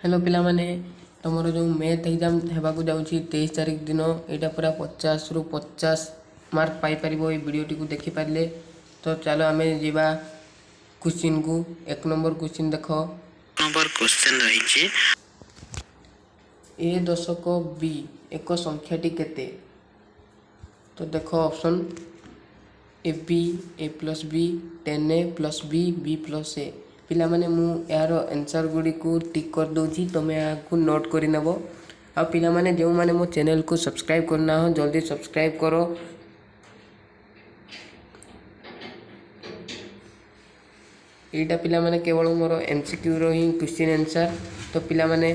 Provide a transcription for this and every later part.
Hello ପିଲାମାନେ, ତୁମର ଯେଉଁ ମ୍ୟାଥ୍ ଏକ୍ଜାମ୍ ହେବାକୁ ଯାଉଛି 23 ତାରିଖ ଦିନ, ଏଇଟା ପୁରା 50ରୁ 50 ମାର୍କ ପାଇପାରିବ ଏଇ ଭିଡ଼ିଓଟିକୁ ଦେଖିପାରିଲେ। ତ ଚାଲ ଆମେ ଯିବା କ୍ୱେଶ୍ଚିନ୍କୁ। 1 ନମ୍ବର କ୍ୱେଶ୍ଚିନ୍ ଦେଖ। ନମ୍ବର କ୍ୱେଶ୍ଚନ୍ ରହିଛି। ଏ ଦଶକ ବି ଏକ ସଂଖ୍ୟାଟି କେତେ? ତ ଦେଖ option A B, A plus B, 10 A plus B, B plus A। ପିଲାମାନେ, ମୁଁ ଏହାର ଆନ୍ସର୍ ଗୁଡ଼ିକୁ ଟିକ୍ କରିଦେଉଛି, ତୁମେ ଏହାକୁ ନୋଟ୍ କରିନେବ। ଆଉ ପିଲାମାନେ, ଯେଉଁମାନେ ମୋ ଚ୍ୟାନେଲକୁ ସବସ୍କ୍ରାଇବ୍ କରିନାହ, ଜଲ୍ଦି ସବସ୍କ୍ରାଇବ୍ କର। ଏଇଟା ପିଲାମାନେ କେବଳ ମୋର ଏମ୍ସିକ୍ୟୁର ହିଁ କ୍ୱେଶ୍ଚିନ୍ ଆନ୍ସର୍। ତ ପିଲାମାନେ,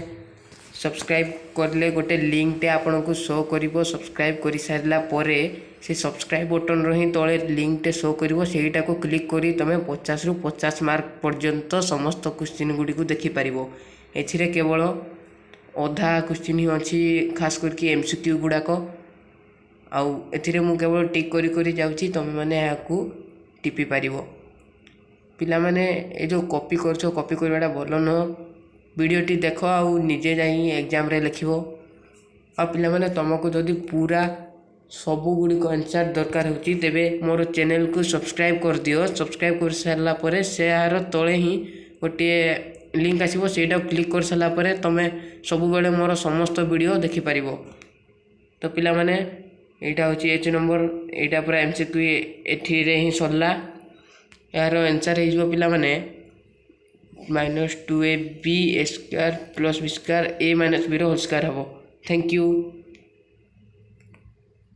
ସବସ୍କ୍ରାଇବ୍ କରିଲେ ଗୋଟେ ଲିଙ୍କଟେ ଆପଣଙ୍କୁ ଶୋ କରିବ। ସବସ୍କ୍ରାଇବ୍ କରିସାରିଲା ପରେ ସେ ସବସ୍କ୍ରାଇବ୍ ବଟନ୍ର ହିଁ ତଳେ ଲିଙ୍କଟେ ଶୋ କରିବ। ସେଇଟାକୁ କ୍ଲିକ୍ କରି ତୁମେ 50ରୁ 50 ମାର୍କ ପର୍ଯ୍ୟନ୍ତ ସମସ୍ତ କ୍ୱେଶ୍ଚିନ୍ ଗୁଡ଼ିକୁ ଦେଖିପାରିବ। ଏଥିରେ କେବଳ ଅଧା କ୍ୱେଶ୍ଚିନ୍ ହିଁ ଅଛି, ଖାସ୍ କରିକି ଏମ୍ସିକ୍ୟୁ ଗୁଡ଼ାକ। ଆଉ ଏଥିରେ ମୁଁ କେବଳ ଟିକ୍ କରି କରି ଯାଉଛି, ତୁମେମାନେ ଏହାକୁ ଟିପି ପାରିବ। ପିଲାମାନେ, ଏ ଯେଉଁ କପି କରୁଛ, କପି କରିବାଟା ଭଲ ନୁହଁ। ଭିଡ଼ିଓଟି ଦେଖ ଆଉ ନିଜେ ଯାଇ ଏକ୍ଜାମ୍ରେ ଲେଖିବ। ଆଉ ପିଲାମାନେ, ତୁମକୁ ଯଦି ପୁରା ସବୁ ଗୁଡ଼ିକ ଆନ୍ସର୍ ଦରକାର ହେଉଛି, ତେବେ ମୋର ଚ୍ୟାନେଲକୁ ସବସ୍କ୍ରାଇବ୍ କରିଦିଅ। ସବସ୍କ୍ରାଇବ୍ କରିସାରିଲା ପରେ ସେହାର ତଳେ ହିଁ ଗୋଟିଏ ଲିଙ୍କ୍ ଆସିବ। ସେଇଟାକୁ କ୍ଲିକ୍ କରିସାରିଲା ପରେ ତୁମେ ସବୁବେଳେ ମୋର ସମସ୍ତ ଭିଡ଼ିଓ ଦେଖିପାରିବ। ତ ପିଲାମାନେ, ଏଇଟା ହେଉଛି ଏଚ୍ ନମ୍ବର। ଏଇଟା ପୁରା ଏମ୍ସିକ୍ୟୁ ଏଥିରେ ହିଁ ସରିଲା। ଏହାର ଆନ୍ସର୍ ହେଇଯିବ ପିଲାମାନେ minus two A B, A square plus B square, A minus Veer whole square ହେବ। Thank you.